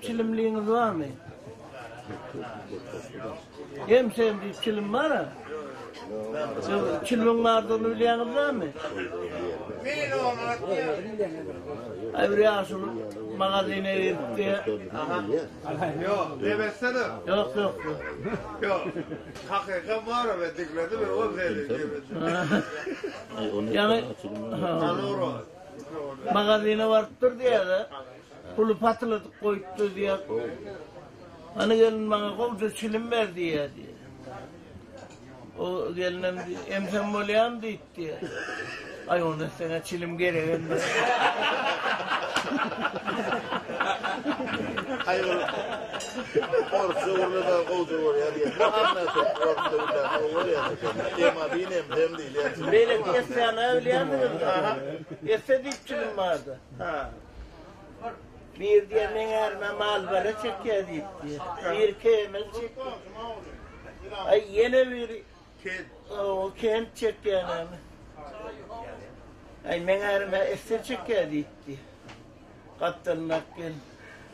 çilimliňiz barmy? Emsem diýip çilim bar-a. Çilimiň bardygyny bilýäňiz dälmi? Aý bir ýaşuly magazyna giripdi. Ýok, demesene. Ýok, ýok. Ýok. Hakykat bar we diňledi we ol seni Ýaňy magazyna barypdyr diýýär-de. Puly patyladyp goýupdyr diýýär. Hany gelin maňa gowja çilim ber diýýär diýýär. O gelinem emsem bolýamy diýip diýýär. Aý onda saňa çilim geregem däl. Aý ol orsça gürlese gowja bolýar diýen. Orsça gürlän gowy bolýar eken. Emma din emsem diýilýän çilim. Beýleki essäni bilýänsiňiz. Esse diýip çilim bardy. Biri diýýär, meň ärime Malboro çekýär diýip diýýär. Biri Camel çekýär. Aý ýene biri Kent çekýär näme. Aý meň ärime Esse çekýär diýip diýýär. Gapdalyndaky gelin.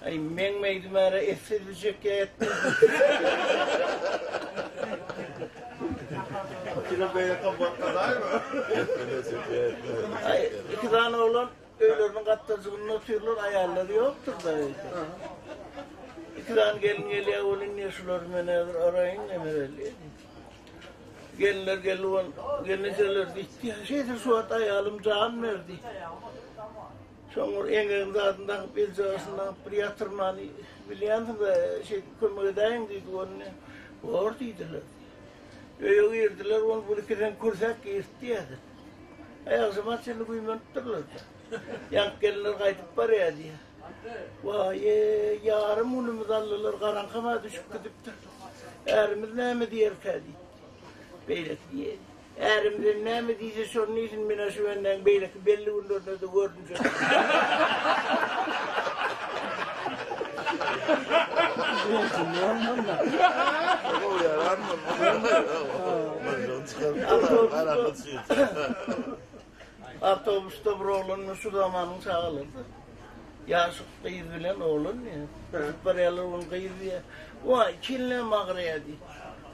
Aý meň meýdim äre Esse-de çekýär etmez. Aý iki sany oglan Öýleriniň gapdaljygynda otyrlar, aýallary ýokdur-da öýde. Iki sany gelin gelýär welin, diýýär, şulary men häzir araýyn, emereli diýip. Gelinler geldi, ol gelnejeler diýdi, şeýdip şu wagt aýalym jan berdi. Şoň bir eňegini zadyny dakyp, eljagasyny dakyp bir ýatyrmany bilýänsiň-dä, şeýdip kömek edäýiň diýdi, ony bor diýdiler. Öýe girdiler, ol bir ikisem kürsäk girdi diýýärdi. Agşama çenli güýmenipdirler-de. Ýaňky gelinler gaýdyp barýar diýýär. Waý-e, ýarym günümizi aldylar, garaňkam-a düşüp gidipdir. Ärimiz näme diýerkä diýip. Beýleki diýýär. Ärimizem näme diýse şony diýsin, men-ä şu bendäň beýleki belli günlerinde-de görünjek. Awtobusda bir oglan şu zamanyň çagalary-da. Ýaş gyz bilen oglan diýýär. Ötüp barýarlar, onuň gyz diýýär. Waý, kelläm agyrýar diýýär.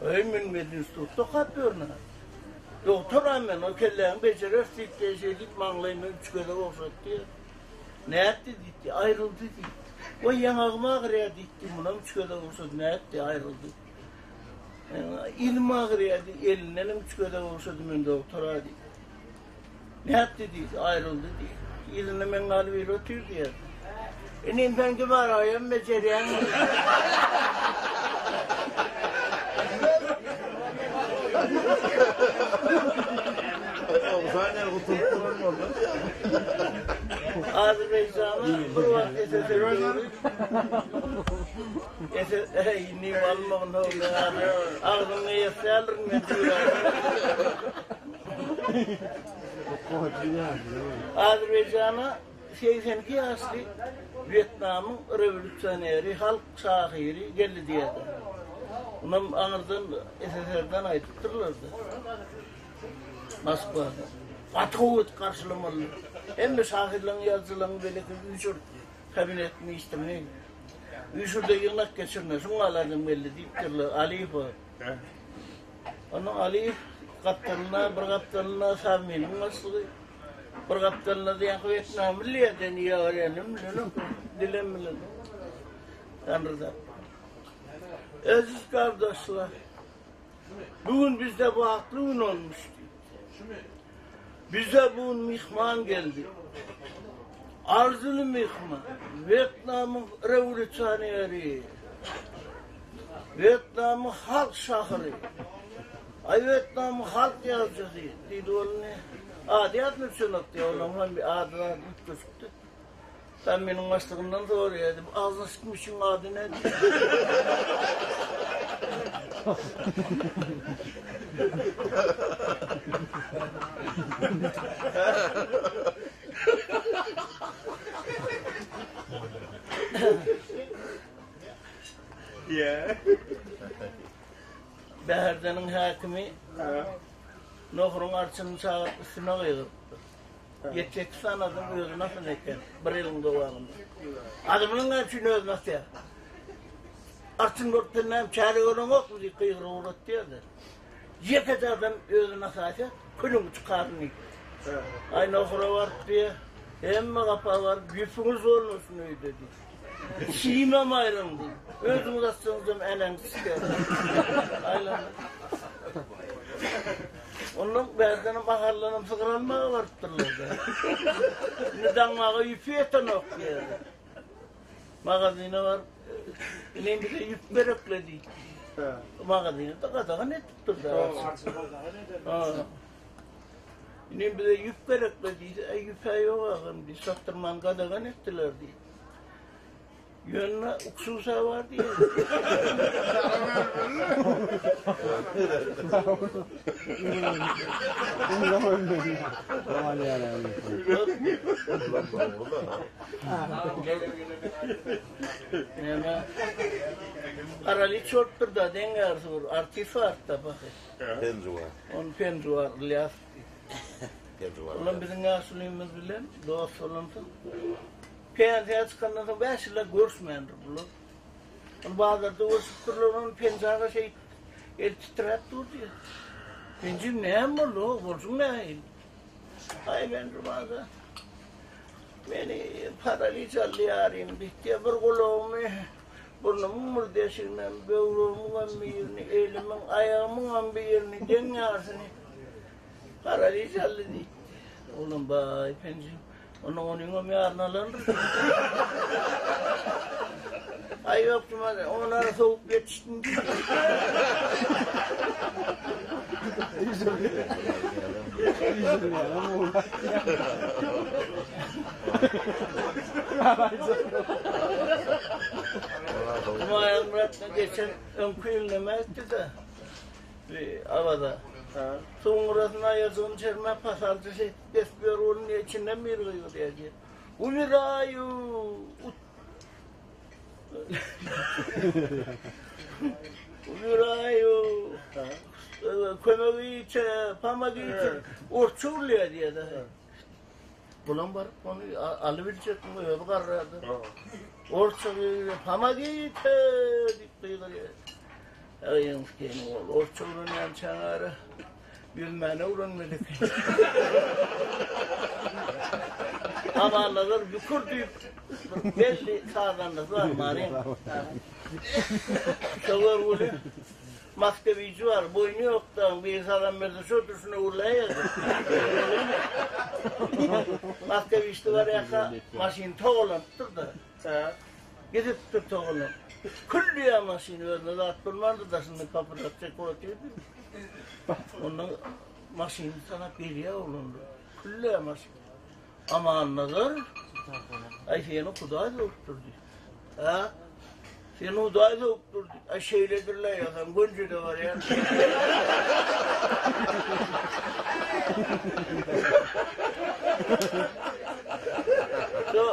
Eý, men medinstitutda okap ýörün-ä. Dogtor-a men, o kelläňi bejereris diýip, şeý diýip, maňlaýyma üç gezek ogşatdy diýýär. Nätdi diýdi, aýryldy diýdi. Waý, ýaňagym agyrýar diýdi, munam üç gezek ogşady, nätdi, aýryldy. Elim agyrýar diýdi, elindenem üç gezek ogşady, men dogtor-a diýdi. Nätdi diýdi, aýryldy diýdi. Yzynda men galyp biri otyr diýýär. Inim sen gümaraýam bejerýäňmi? Azerbaýjana bir wagt SSR döwri SSR indi almagyn agzyňy ýesýärdirin men Azerbaýjana 82 ýaşly Wýetnamyň rewolýusioneri, halk şahyry geldi diýýärler. Onam aňyrdan SSR-den aýdypdyrlar-da. Moskwada. Gaty gowy edip garşylamaly. Hemme şahyrlaryň, ýazyjylaryň beýleki üýşür kabinet ministrini üýşürde ýygnak geçirme. Şuň ýaly adam geldi diýipdirler Aliýewe. Ondan Aliýew gapdalynda, bir gapdalynda Sowminiň başlygy, bir gapdalynda diýýän Wýetnam bilýär, niýe barýanyny bilenok, dilem bilenok. Tanrıda. Eziz kardeşler, bugün bizde bagtly gün olmuş diýdi. Bize bugün myhman geldi. Arzyly myhman, Wýetnamyň rewolýusioneri, Wýetnamyň halk şahyry, aý Wýetnamyň halk ýazyjysy diýdi ol indi. Ady ýadyma düşenok diýýär, olaryň hem bir ady zady üýtgeşikdi. Sen meniň başlygymdan soraýar diýip, agzyna sıkmyşyň ady ne diýip. Bäherdeniň häkimi Nohuryň arçynyny çagyryp üstüne gygyrypdyr. 78 sany adam özüni asan eken bir ýylyň dowamynda. Adamynyň näme üçin özüni asýar? Arçyn bolup sen näme çäre göreňokmy diýip gygyryp ugratýar-da. Ýekeje adam özüni asaýsa, külüňi çykaryn diýip. Aý nohura baryp diýýär. Hemme gapa baryp, ýüpüňiz bolmasyn öýde diýip. Simem aýryň diýip. Özüňiz assaňyzam äleňiz çykýar. Aýlanyp. Ondan bärdenem ahaldanam sygyr almaga barypdyrlar-da. Indi daňmaga ýüpi ýetenok diýýär. Magazyna baryp, inim bize ýüp gerekle diýip. Magazyny-da gadagan edipdir-de. Inim bize ýüp gerekle diýse, äý ýüp-ä ýok agam diýip, satdyrmany gadagan etdiler diýip. Ýöne uksusa bar diýýär. Näme? Paraliç bolupdyr-da, deň ýarysy bir artist bardy-da pahyr. Penjuwar. Ony Penjuwar Ylýasow diýip. Penjuwar. Olam biziň ýaşulymyz bilen dost bolansoň, pensiýa çykandan soň bäş ýyllap görüşmändir bular. Ol bazarda görüşüpdirler, ony Penji aga şeýdip eli titräp dur diýýär. Penjim näme boldy, o bolşuň nähili? Aý Penjim aga, Meni paraliç aldy ýarym diýdi. Bir gulagymy, burnumyň bir deşiginem, böwregimiňem birini, elimiň, aýagymyňam birini, deň ýarysyny paraliç aldy diýdi. Oglum, baý, penjim, onda onuňam ýaryny alandyr. Aý, ýok, Juma, onara sowup ýetişdim diýdi. Humaýun geçen öňki ýyl näme etdi-de, bir Awaza. Suwuň gyrasyna aýajygyny çermäp, pasalja şeýdip besip ýör, onuň içinden bir gygyrýar diýýär. Umiraýu! Umiraýu! Kömegite, pomogite! Orsça gürleýär diýýär. Bulam baryp ony alybiljekmi özi garrady. Orsça gygyrýar, pomogite diýip gygyrýar. Aýyň seni ol orsça öwrenýän çaňara ýüzmäne öwrenmeli eken. Amannazar Bükür diýip bir belli sazandasy bar Maryň. Şo görgüli Maskewiji bar, boýny ýok dagyň, biri salam berse şo durşuna gürläýerdi. Maskewiçde barýarka maşyn togalanypdyr-da. Gidipdir togalanyp. Küllüýä maşyn özüne zat bolmandyr, daşynda papyrdak çekip otyrdy. Ondan maşyny tanap gelýär oglanlar. Küllüýä maşyn. Amannazar, aý seni Hudaý zowupdyr diýip. Hä? Seni Hudaý zowupdyr diýip. Aý şeýledir-le ýa, sen gönjede barýan. Şo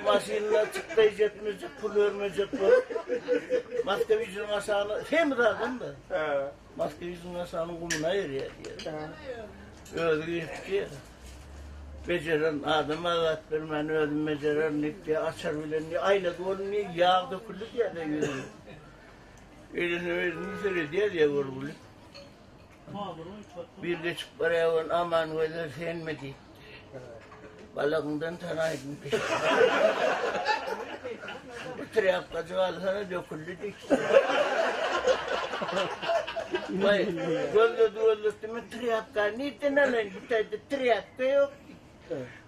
maşynda çykdaýjy etmejek, pul bermejek bolup, Moskwiçiň aşagyna, semiz adam-da. Moskwiçiň aşagynyň gumuna erýär diýýär. Özi giripdi. Bejeren adama zat bermän özüm bejererin diýip diýýär, açar bilen diýýär, aýlady ony diýýär, ýag döküldi diýýär-de ýüzüne. Eline özüni seredýär diýýär görgüli. Bir geçip barýar ol Amangözel senmi diýip. Balagyňdan tanaýdym diýip. Bir trýapkajyk alsana döküldi diýip. Waý, gözledi gözledi, men trýapkany nirden alaýyn, bu taýda trýapka ýok diýip.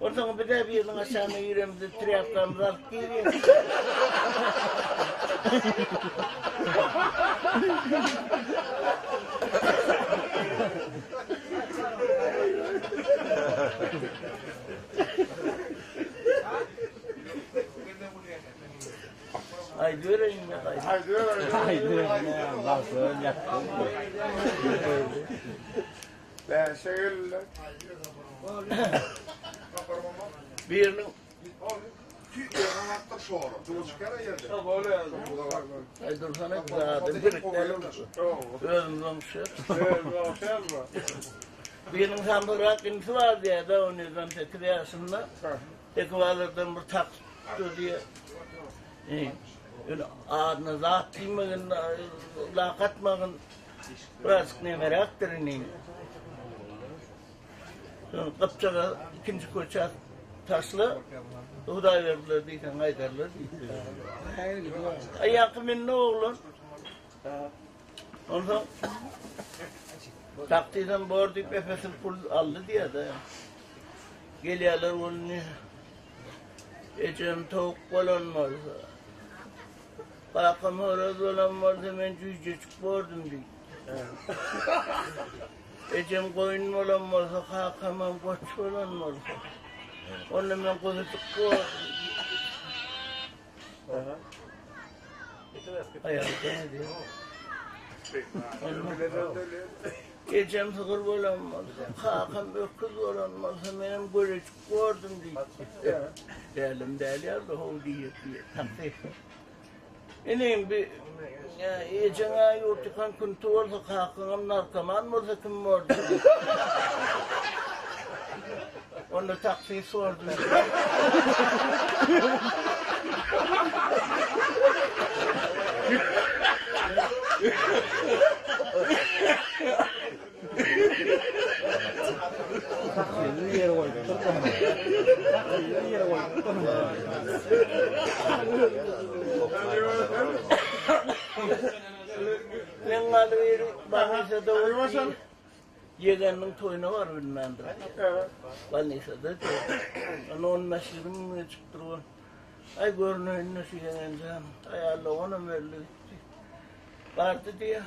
Onsoň biz-ä biriniň aşagyna giremizde trýapkamyzy alyp girýäs. Aýdybereýinmi? Aýdybereýin. Bäşe geldiler. Biriniň Aý dursana bir adam bir Özümiz oňuşýarys. Biriniň samsygrak inisi bar diýýär-de, on ýedi-on sekiz ýaşynda. Ekibazardan bir taksi tutdy diýýär. Ýöne adyna zat diýmegin, lak atmagyn, birazjyk nemeräkdir indi. Şony Gypjaga ikinji köçä taşla, Hudaýberdiler diýseň aýdarlar diýdi. Aý ýaňky mindi oglan. Onsoň taksiden bor diýip epesini pul aldy diýýär-de. Gelýärler welin ejem towuk bolan bolsa, kakam horaz bolan bolsa men jüýjejik bordum diýdi. Ejem goýun bolan bolsa, kakamam goç bolan bolsa, onda men guzujyk bordum diýdi. Ejem sygyr bolan bolsa, kakam öküz bolan bolsa, menem gölejik bordum diýdi. Dälim däl ýaly how diýip diýip. Inim bi ejeň-ä ýurt ýykan künti bolsa, kakaňam narkoman bolsa kim bordy? Onda taksist bordy. Men galy biri bolnisada boldy. Ýegeniniň toýuna baryp bilmändir. Bolnisada. Ony on bäş-ýigrimi gün geçipdir. Aý görüneýin-de şu ýegenjan. Aýally onam öldi gitdi. Bardy diýýär.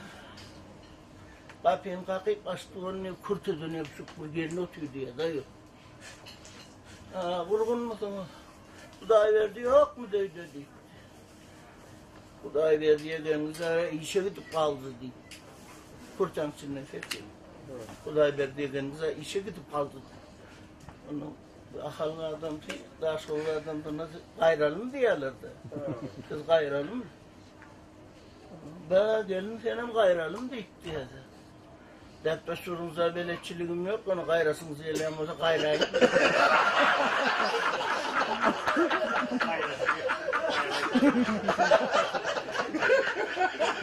Gapyny kakyp açdy görün diýip, kürteden ýapyşyp bir gelin otyr diýýär, daýy. Ha, gurgunmysyňyz? Hudaýberdi ýokmy öýde diýip. Hudaýberdi ýegengi gara işe gidip galdy diýip. Kürtäň içinden ses geldi. Hudaýberdi ýegengi gara işe gidip galdy diýip. Onuň Ahalyň adamsy, Daşoguz adamsyna gaýralymy diýýärler-de. Siz gaýralymy? Bä, gelin senem gaýralym diýip diýýär. Däp-dessuryňyza beletçiligim ýok, ony gaýrasyňyz gelýän bolsa gaýraýyň.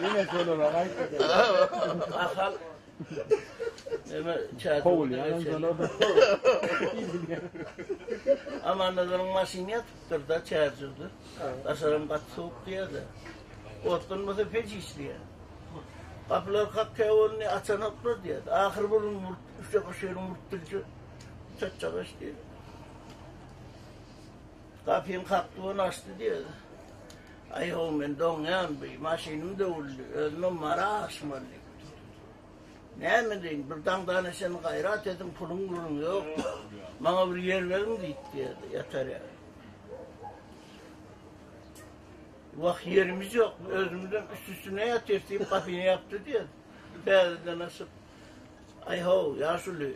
Ýene şolara gaýtdy. Ahal Neme Kowulýan şolar. Amannazaryň maşyny ýatypdyr-da Çärjewde. Daşaram gaty sowuk diýýär-de. Otlanmasa peç işleýär. Gapylar kakýar bolny açanoklar diýýär. Ahyr bir gün urup, üçe-baş ýeriň urup dilje çatjagaş diýýär. Gapyny kakdy ony açdy diýýär. Aý-how men doňýan bi, maşynym döwüldi, özümem Mara aşmaly diýip. Näme diýin, bir daňdana sen gaýrat ediň, puluň muruň ýok. Maňa bir ýer beriň diýip diýýär, ýatar ýer. Wah, ýerimiz ýok, özümizem üst-üstüne ýatyrys diýip, gapyny ýapdy diýýär. Täzeden açyp, Aý-how, ýaşuly,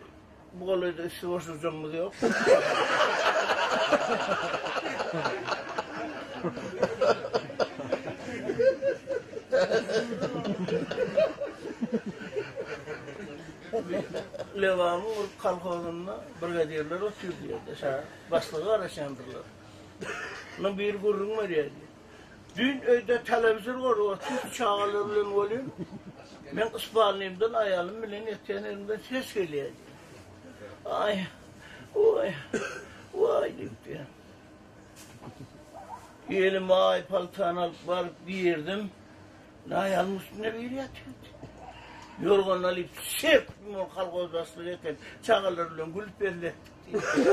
bu golaýda üsti boş ujagymyz ýok. Lebabyň bir kolhozynda brigadirler otyr diýýär. Başlyga garaşýandyrlar. Munuň biri gürrüň berýär. Düýn öýde telewizor görüp otyrys çagalar bilen welin, meň spalnymdan aýalym bilen ýatýan ýerimden ses gelýär diýýär. Aý, waý, waý diýip diýýär. Elime aý paltany alyp baryp girdim. Aýalymyň üstünde biri ýatyrdy. Ýorganyny alyp serpdim ol kolhoz başlygy eken. Çagalar bilen gülüp hezil etdik diýdi.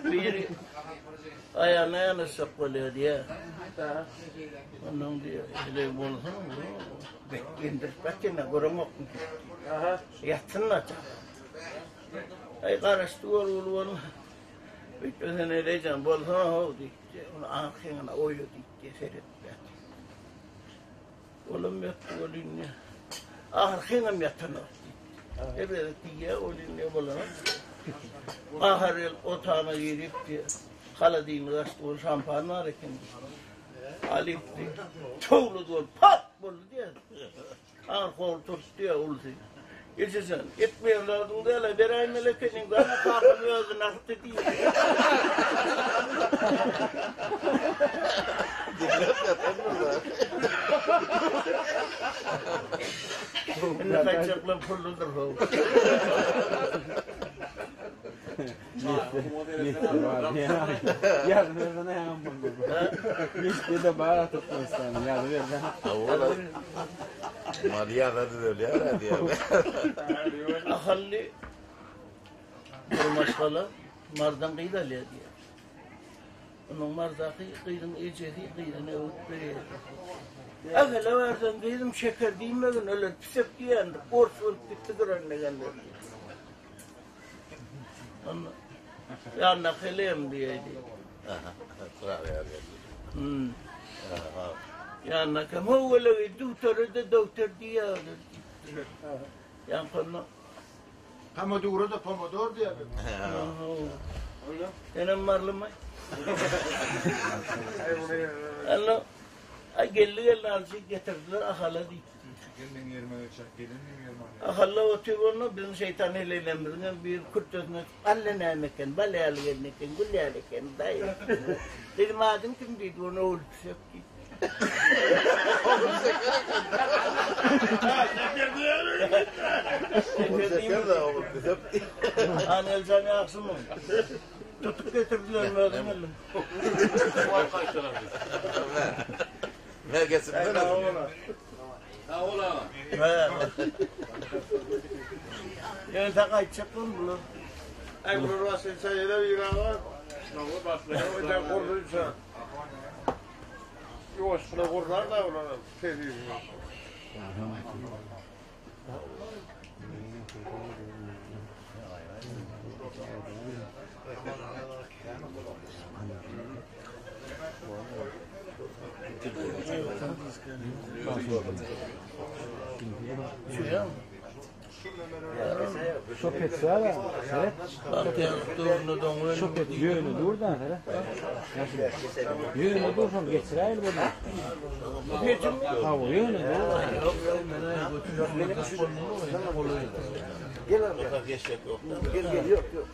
Biri aýagyna ýanaşjak bolýar diýýär. Ondan diýýär, heleý bolsun, endirip ýatyn-da, göreňokmy diýip. Ýatsyn-da. Aý garaşdy görgüli bolma. Öýtmesen eleýjan bolsana how diýipdi. Ony arkaňyna oýa diýipdi, seretip ýat. Olam ýatdy welin indi. Arkaňam ýatanok diýipdi. Her gezek diýýär, ol indi bolanok. Gahar gelip otagyna giripdi. Holodilnik açdy, ol şampan bar eken diýipdi. Alypdy. Towlady ol, pat boldy diýýär. Agyr howul turtdy ýa ulusy. Ejejan, etmeýän zadyň däl-ä, beräýmeli ekeniň, gana kakam özüni atdy diýdi. Diňläp ýatandyr da. Indi gaýtjaklar pulludyr how. Ýazybersene ýaňam bolmaz. Listede bar Türkmenistanyň ýazybersene. Mal ýaza düzelýär diýýär. Ahally bir maşgala Mardan gyz alýar diýýär. Onuň Mardaky gyzyň ejesi gyzyny öwüt berýär. Ähele barsaň gyzym şeker diýmegin, olar pisek diýendir, ors bolup gitdi duran degenler diýýär. Ýanyna kelem diýdi. Hmm. Ýanyna kem howelegi dugtary-da dogtor diýýärdi. Ýaňky Pomodora da pomodor diýýärler. Senem barlymy? Alla, ay geldi geldi alçy getirdiler ahala diýdi. Gelin ýerime geçer, gelin ýerime. Ahalla otyr onda biziň şeýtan heleýlerimiziňem bir kürtesine Alla näme eken, bal ýaly gelin eken, gül ýaly eken, daýy. Dedim adyň kim diýdi, ony Ogulpişek diýdi. Ogulşeker eken. Ogulşeker de Ogulpişek diýdi. Aneljan ýagşymy? Tutup getirdiler özüm geldim. Ne geçip Sag bol aga. Ýöne gaýtjak bol bular. Aý bular başlaýsa ýere bir aga. Şoňa başlaýar. Öýden gurlunça. Ýuwaşlyk gurlar da bular tez. Şo petsara, seret. Şo pet ýöne dur da, seret. Ýöne dur, şony geçiräýeli bolýar. Hawa, ýöne dur. Gel, gel, ýok, ýok.